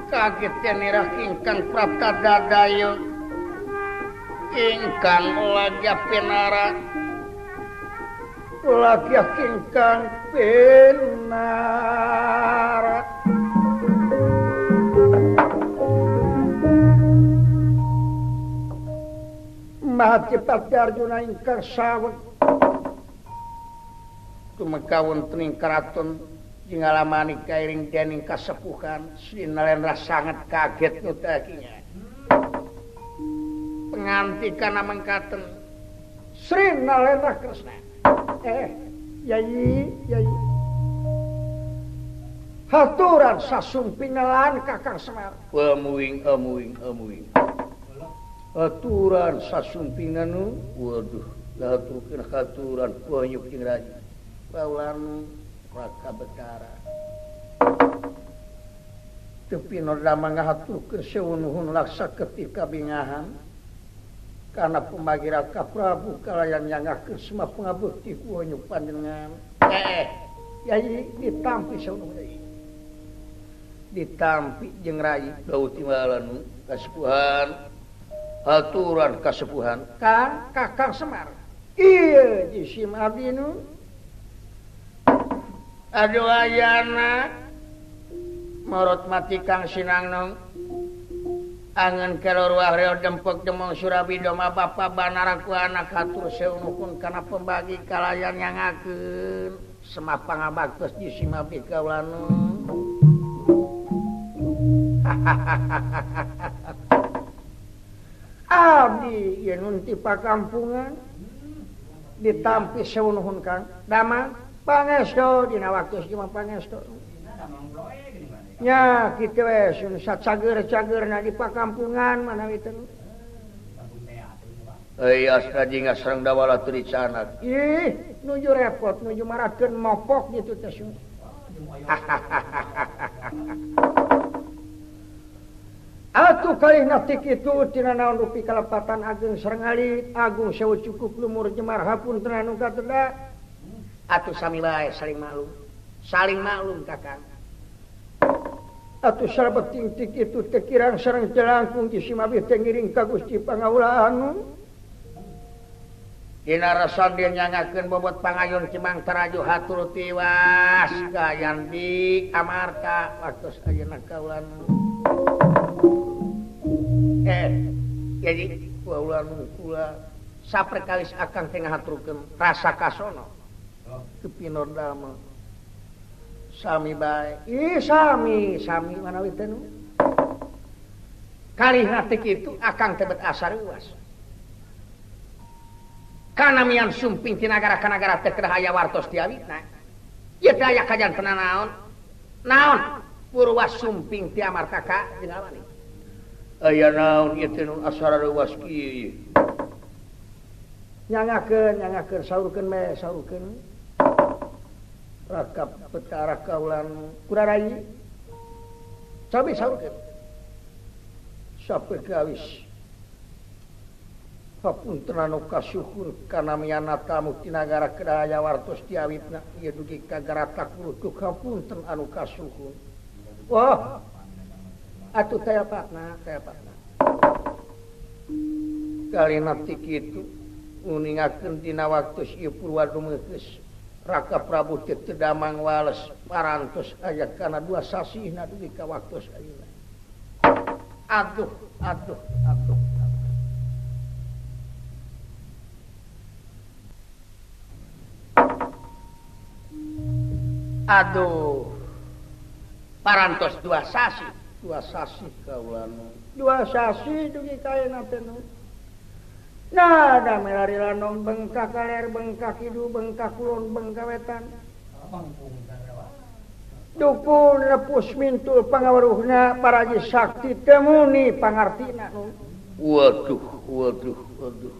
Kaget nirah ingkang prapta dadayo ingkang lagya pinara lagya ingkang pinara Maha cepat Arjuna ingkang saweg tumeka wonten ing keraton jingalamani kairing dening kasepuhan Sri Nalendra sangat kaget nutakinya pengantikan mengkaten Sri Nalendra Kresna yai yai haturan sasumpingelan Kakang Semar emuing emuing emuing haturan sasumpingan waduh laturkeun haturan banyuk jeung raja baulan Raka Betara tepi nordama ngahaturkeun seunuhun laksa ketika bingahan karena pembagi Raka Prabu kalayan nyangakeun semua pangabekti ku nyuk panjenengan yai ditampi seunuhun yai ditampi jeung rai bau timbalan kasepuhan aturan kasepuhan Kang Kakang Semar ieu jisim abdi nu aduh ayana marot mati Kang Sinangnong angen kelor wahreo dempek demong surabi doma bapa banara ku anak hatur seunuhun kana pembagi kalayan nyangakeun semah pangabaktos jisim abdi kaulanu abdi ieu nun ti pakampungan ditampi seunuhun Kang damang pangestu dina waktu ieu mah pangestu nya kitu we sun sacager-cagerna di pakampungan manawi teh euy astra jeung sareng dawala teu dicanak ih nuju repot nuju marakeun mopok kitu teh sun atuh kalihna ti kitu tina naon rupi kalepatan ageng sareng alit agung sewu cukup lumur jemar hapunten anu kateda atuh sami bae saling maklum Kakang atuh salebeting ti kitu teh kirang sareng jelangkung ti simabih teh ngiring ka Gusti Pangaulanu dina rasa dia nyangakeun bobot pangayun Cimang Taraju hatur tiwas gayan di Amarta waktos ayeuna kaulanu jadi kaulanu kula saperkalis akang teh ngahaturkeun rasa kasono kepinor dama sami bae ih sami sami manawi teh nu kalihna teh kitu akang teh bet asa reuas kana mian sumping ti nagara ka nagara teh kedah aya wartos ti awitna ieu teh aya kajantenan naon naon purwa sumping ti Amarta ka jeung awani aya naon ieu teh nu asa reuas kieu nyangakeun nyangakeun saurkeun me saurkeun Raka Betara kaulan kurarai cabe saurkeun sampai kawis Hapunten anu kasuhun kana miana tamu ti nagara Kedaya wartos diawitna ieu dugi ka garatak rutuk hapunten anu kasuhun. Wah. Atuh teh apatna, teh apatna. Kalina ti kitu nguningakeun dina waktu ieu purwa dumeukes Raka Prabu teh teu damang wales parantos aya kana dua sasihna dugi ka waktu ayeuna. Aduh, aduh, aduh. Aduh, parantos dua sasi kaulanu. Dua sasi dugi kaena teh nu. Nah, da melari lanong bengkak kaler, bengkak hidu, bengkak kulon, bengkak wetan. Dukun lepus mintul pangaweruhna paraji sakti temuni pangartina. Waduh, waduh, waduh.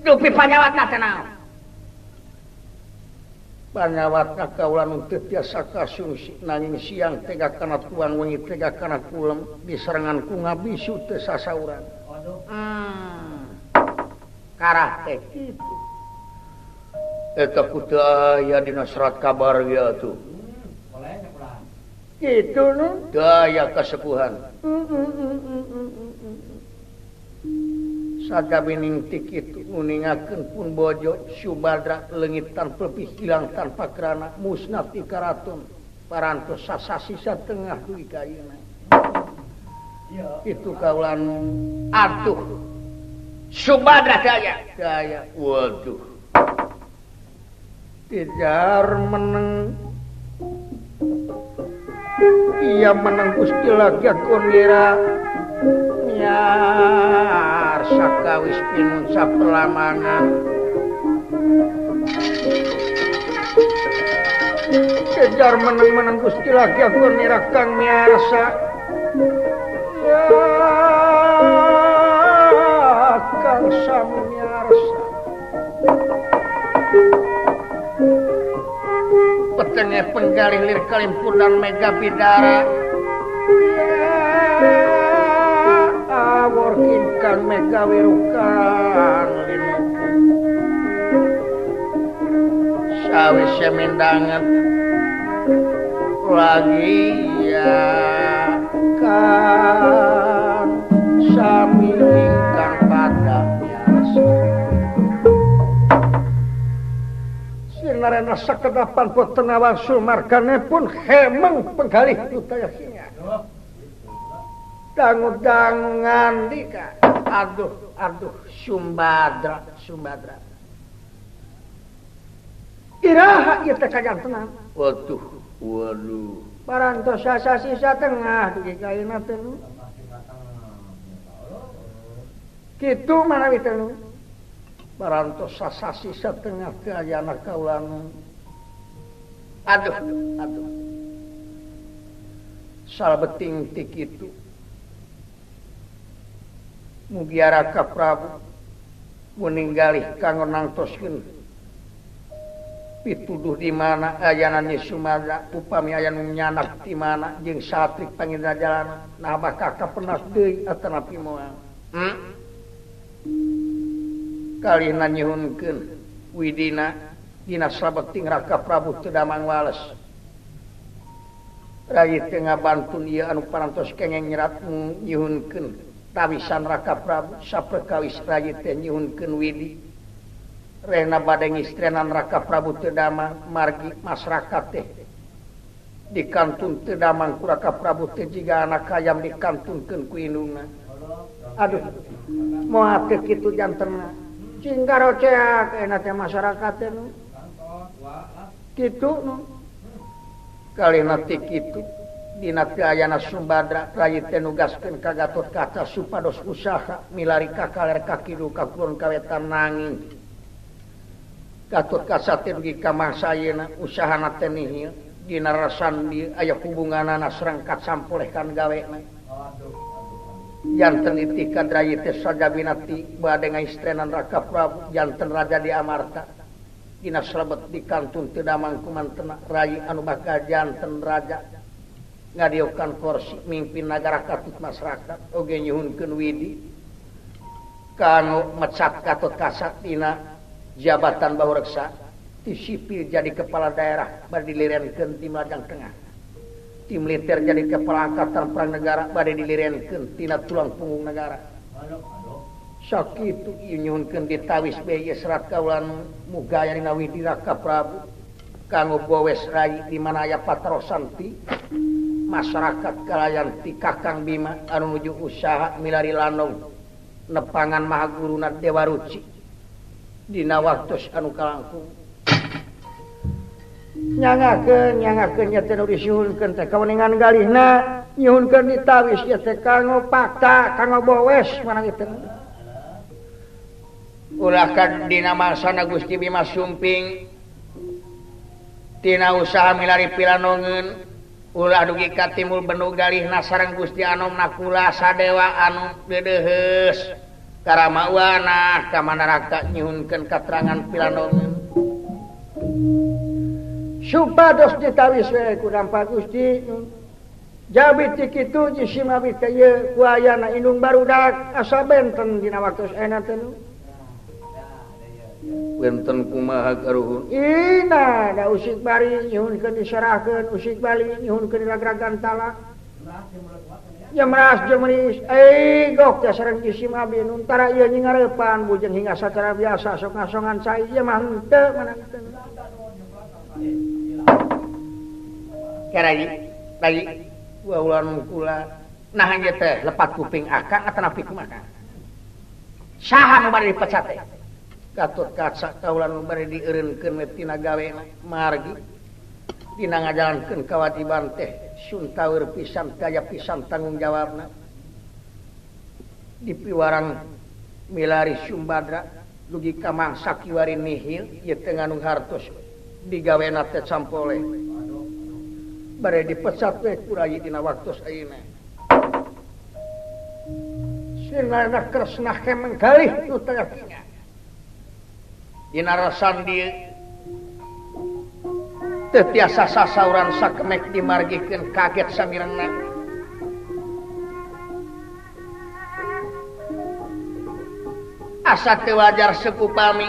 Dupi panyawatna teh naon? Panyawatna kaula nu teu tiasa kasungsi nanging siang tega kana tuang wengi tega kana kulem diserangan ku ngabisu teu sasauran. Karah teh kitu. Eta ku teu aya dina serat kabar ieu atuh. Kitu nu teu aya kasepuhan. Sagabining ti kitu nguningakeun pun bojo Subadra leungit tanpa hilang tanpa kerana musnah ti karaton parantos sasasi satengah dugi ka ayeuna. Itu kaulan atuh Subadra daya daya waduh tijar meneng iya meneng Gusti lagi konira miar sakawis pinun sapelamangan kejar meneng-meneng Gusti lagi aku nira kang miarsa ya kang sami miarsa petenge penggalih lir kalimpur dan mega bidara awor kang mega wirukan linuku sawise mindanget lagi ya kan sami ingkang pada biasa sinarena sakedapan boten awangsul margane pun hemeng penggalih budaya singa. Dangu-dangu ngandika aduh aduh Sumbadra Sumbadra iraha ieu teh kajantenan waduh waduh parantos sasasi satengah dugi ka ayeuna teh kitu manawi teh parantos sasasi satengah teh ayana kaulanu aduh aduh salbeting ti kitu mugia Raka Prabu meninggalih kanggo nangtoskeun pituduh di mana ayana Nyi Sumadra upami aya nu nyanak di mana jeung satrik pangindra jalana nah bakal kapenas deui atanapi moal kalihna nyuhunkeun widina dina sabeting Raka Prabu teu damang wales rayi teu ngabantun ieu anu parantos kengeng nyerat nyuhunkeun tawisan Raka Prabu saprekawis rayi teh nyuhunkeun widi rehna bade ngistrenan Raka Prabu teu damang margi masyarakat teh dikantun teu damang ku Raka Prabu teh jiga anak hayam dikantunkeun ku indungna. Aduh moal teu kitu jantenna cing garoceak euna teh masyarakat teh nu kitu nu kalihna ti kitu dina teu ayana Sumbadra rayi teh nugaskeun ka Gatotkaca supados usaha milari ka kaler ka kidul ka kulon ka wetan nanging Gatotkaca teh dugi ka mangsa ayeuna usahana teh nihil dina resan dieu aya hubunganana sareng kasampoleh kan gawena janten itikad rayi teh sajabina ti bade ngaistrenan Raka Prabu janten raja di Amarta dina salebet di kantun teu damang kumantena rayi anu bakal janten raja Ngadiokan kursi mimpin nagara katut masyarakat oge nyuhunkeun widi kanggo mecat Gatot Kaca tina jabatan bahureksa ti sipil jadi kepala daerah bade dilirenkeun ti Madang Tengah ti militer jadi kepala angkatan perang negara bade dilirenkeun tina tulang punggung negara sakitu ieu nyuhunkeun ditawis bae serat kaulan mugaya dina widi Raka Prabu kanggo gowes rai di mana aya patarosan ti masyarakat kalayan ti Kakang Bima anu nuju usaha milari landong nepangan mahaguruna Dewa Ruci dina waktos anu kalangkung nyangakeun nya teh nu disuhunkeun teh kaweningan galihna nyuhunkeun ditawis nya teh kanggo fakta kanggo bowes mana kitu ulah ka dina masana Gusti Bima Sumping tina usaha milari pilanongeun ulah dugi ka timbul benu galihna sareng Gusti Anom Nakula Sadewa anu deudeuheus karamawana ka manaraka nyuhunkeun katerangan pilanongeun supados ditawis we ku dampa Gusti jabi ti kitu jisim abi teh ieu ku ayana indung barudak asa benten dina waktu ayeuna teh benten kumaha karuhun ina da usik bari nyuhunkeun diserahkeun usik bali nyuhunkeun dilagragan talak jemras jemris eh gok teh sareng jisim abi nuntara ieu nyingareupan bujeng hingga sacara biasa sok ngasongan cai ieu mah henteu mana teu Karayi rai waulan kula nah ieu teh lepat kuping akang atanapi kumaha saha nu bade dipecat teh Gatot Kaca kaulan nu bade dieureunkeun we tina gawe margi dina ngajalankeun kawajiban teh suntaweur pisan daya pisan tanggung jawabna dipiwarang milari Sumbadra dugi ka mangsa kiwari nihil ieu teh ngandung hartos digawena teh sampoleh bade dipecat we ku rayi dina waktos ayeuna sinarna Kresna kemeng galih nu teh dina rasan dieu teu tiasa sasauran sakemek dimargikeun kaget samirengna asa teu wajar sekupami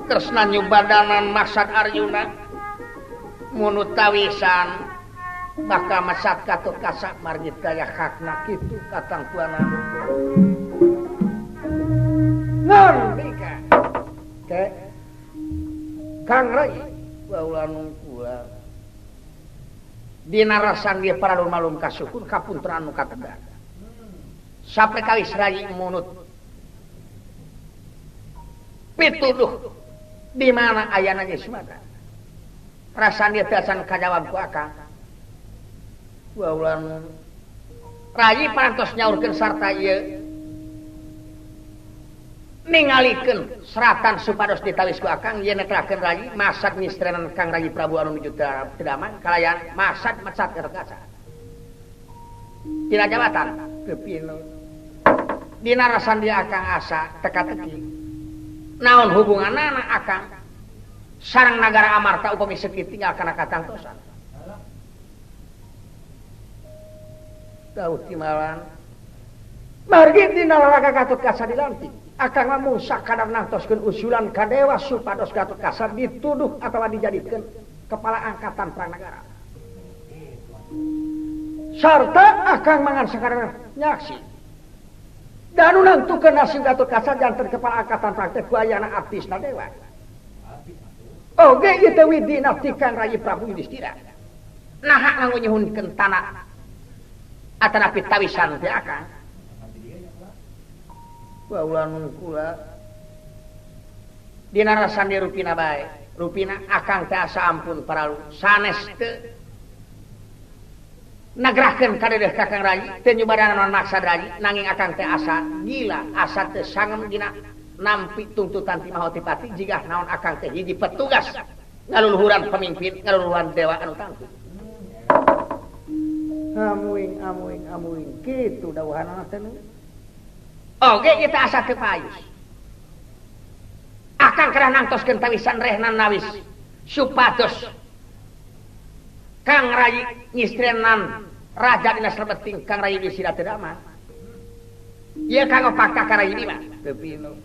Kresna nyubadanan maksad Arjuna munut tawisan bakal mesat Gatot Kaca margi daya hakna kitu katangtuanana ngendika ke Kang Rai baulan kula dina rasan dia paralun malum kasuhun kapunteran nu kategar sampai kawis rai munut pituduh di mana ayana Sumatra rasan dia tiasan kajawab ku akang baulan rai parantos nyaurkeun sarta ieu ningalikeun seratan supados ditawis ku akang yen netelakeun rai masak mistrenan Kang Rayi Prabu anu nuju teu damang kalayan masak mecat Gatot Kaca tina jabatan kepino dina rasan dia akang asa teka-teki naon hubunganana akang sareng nagara Amarta upami seuki tinggal kana katangtosan dauh timalan margi dina lalaka Gatot Kaca dilantik akang mah mung sakadar nangtoskeun usulan ka dewa supados Gatot Kaca dituduh atawa dijadikeun kepala angkatan perang negara sarta akang mangan sakadar nyaksi dan nu nangtukeun nasib Gatot Kaca janten kepala angkatan perang teh ku ayana artisna dewa oge ieu teh widina ti Kang Rayi Prabu Yudhistira naha nganggo nyuhunkeun tanah atanapi tawisan teh akang baulan kula dina rasan di rupina bae rupina akang teh asa ampun paralu sanes teu nagrahkeun ka deudeuh ka Kang Rayi teu nyubadanan maksad Rayi nanging akang teh asa gila asa teu sangem dina nampi tuntutan ti Mahotipati jigah naon akang teh hiji petugas ngaluluhuran pemimpin ngaluluhuran dewa anu tangtu amuing amuing amuing kitu dawuhanana teh. Oge ieu teh asa teu payus. Akang kerah nangtoskeun tawisan rehna nawis supados Kang Rayi ngistrenan raja dina selebeting Kang Rayi disira teu damang. Ieu kanggo fakta Kang Rayi Bima.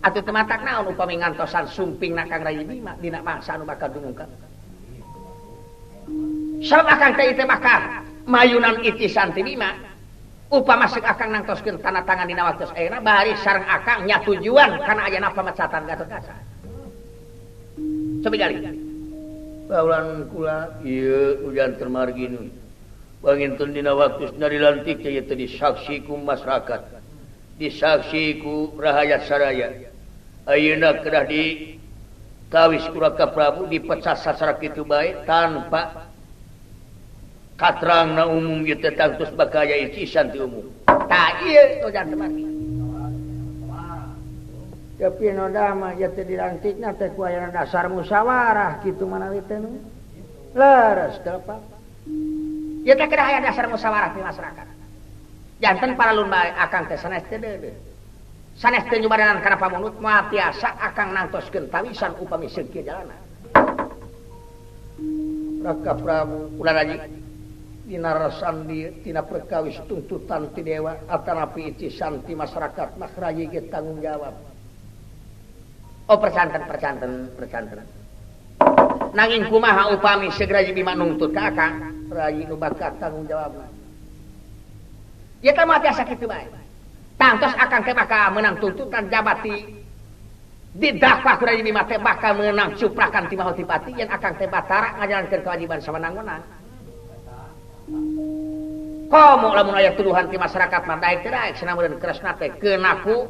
Atuh teu matak naon upami ngantosan sumpingna Kang Rayi Bima dina mangsa anu bakal dumungkang. Sabab akang teh teh bakal mayunan itisan ti Bima. Upama seuk akang nangtoskeun tanda tangan dina waktu ayeuna bari sareng akang nya tujuan kana ayana pamecatan Gatotkaca. Cobi gali. Paulan kula ieu ujan termargi nu. Pangintun dina waktusna dilantik teh teh disaksi ku masyarakat. Disaksi ku rahayat saraya. Ayeuna kedah di tawis ku Raka Prabu dipecat sacara kitu bae tanpa katerangna umum ieu teh tangtos bakal aya icisan ti umum. Tah ieu ujan termargi. Tapi noda mah ieu teh dilantikna teh ku ayana dasar musyawarah kitu manawi teh nu. Leres teu apa. Ieu teh kedah aya dasar musyawarah di masyarakat. Janten paralun bae akang teh sanes teh deudeuh. Sanes teh nyumadanan kana pamunut moal tiasa akang nangtoskeun tawisan upami seung kieu jalana. Raka Prabu ulah raji dina resan dieu tina perkawis tuntutan ti dewa atanapi icisan ti masyarakat mah rayi ge tanggung jawab. Oh percanten. Nanging kumaha upami segera Bima nungtut ka akang, rayi nu bakal tanggung jawabna. Ieu teh mah tiasa kitu bae. Tangtos akang teh bakal meunang tuntutan jabati didakwah ku Rayi Bima teh bakal meunang cuprakan ti Mahotipati yen akang teh batara ngajalankeun kewajiban sawenang-wenang. Komo lamun aya tuduhan ti masyarakat mah daek teu daek cenah meureun Kresna teh keuna ku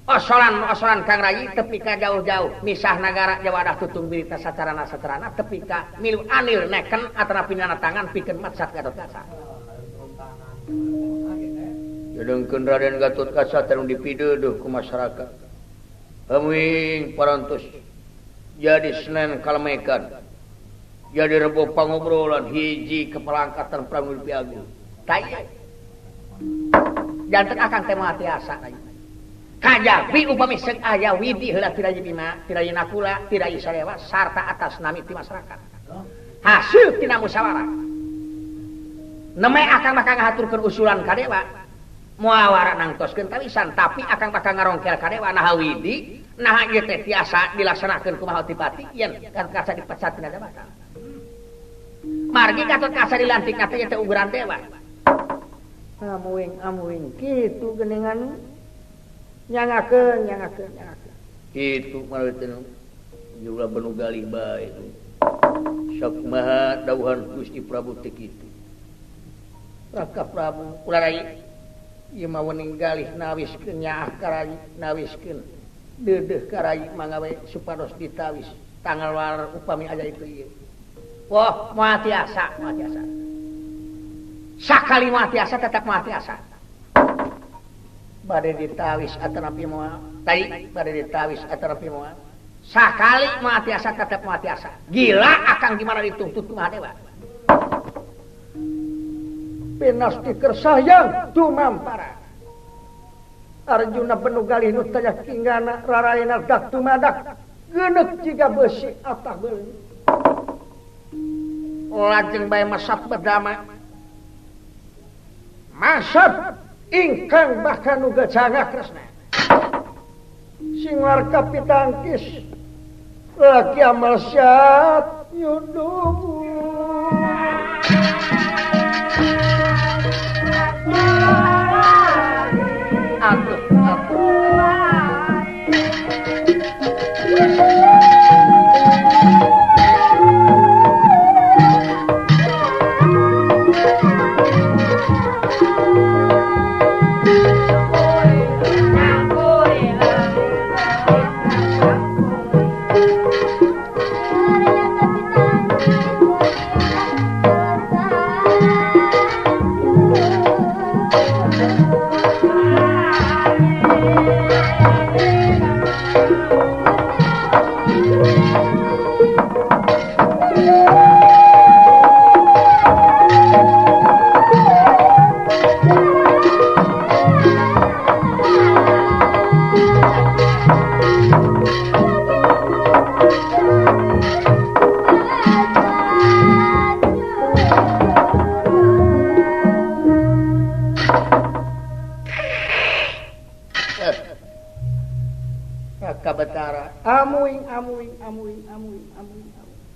osolan Kang Rayi tepi ka jauh-jauh misah nagara jawadah tutung birita sacarana-sacarana tepi ka milu anil neken atanapi nana tangan pikeun maksat Gatotkaca. Jedengkeun Raden Gatotkaca teh nu dipideuduh ku masyarakat. Hamuing parantos jadi Senen kalemekan. Jadi rebo pangobrolan hiji kepelangkatan Prabu Agung. Tah ieu. Janten akang teh moal tiasa. Kajabi upami seung aya widi heula ti Rayi Bima, ti Rayi Nakula, ti Rayi Sadewa sarta atas nami ti masyarakat. Hasil tina musyawarah. Neme akang bakal ngahaturkeun usulan ka dewa. Moal wara nangtoskeun tawisan, tapi akang bakal ngarongkel ka dewa naha widi, naha ieu teh tiasa dilaksanakeun ku Mahotipati yen Gatotkaca dipecat tina jabatan. Margi Gatotkaca dilantik teh ieu teh uguran dewa. Amuing kitu geuningan nyangakeun. Kitu mah teh ulah benu galih bae. Sok maha dawuhan Gusti Prabu teh kitu. Raka Prabu ulah rayi ieu mah wening galih nawiskeun nyaah ka rayi, nawiskeun deudeuh ka rayi mangga we supados ditawis tanggal war upami aya itu ieu. Wah, moal tiasa. Sakali moal tiasa tetep moal tiasa. Bade ditawis atanapi moal. Tadi bade ditawis atanapi moal. Sakali moal tiasa tetep moal tiasa. Gila akang gimana dituntut ku Mahadewa. Pinasti kersayang tumampara. Arjuna penuh galih nu taya kinggana raraina dak tumadak geuneuk jiga beusi atah beuleum. Lajeng bae masap berdama. Masap ingkang bahkan nu gejanga Kresna. Sing warga pitangkis lagi amal syat yudumu. Atuh. Raka Betara amuing amuing amuing amuing amuing.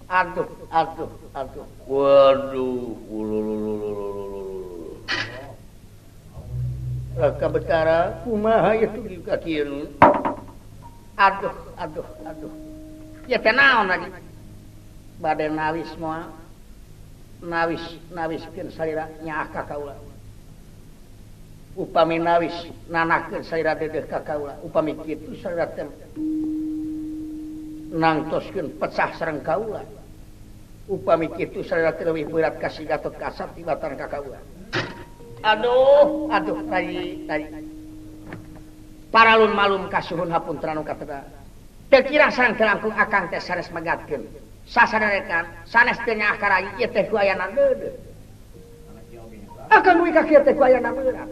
Aduh aduh aduh. Waduh. Raka Betara kumaha ieu tuh ka kieu. Aduh aduh aduh. Ya teh naon lagi? Bade nawis moal. Nawis nawiskeun salira nyaah ka kaula. Upami nawis nanakeun salira dedeh ka kaula. Upami kitu salira teh nangtoskeun pecah sareng kaula. Upami kitu salira teh leuwih berat ka si Gatot Kaca tibatan ka kaula. Aduh aduh rai rai. Paralun malum kasuhun hapunten anu kateda. Teu kirang sareng teu langkung akang teh sanes megatkeun. Sasarerekan sanes teu nyaah ka rai ieu teh ku ayana deudeuh. Akang dugi ka kieu teh ku ayana berat.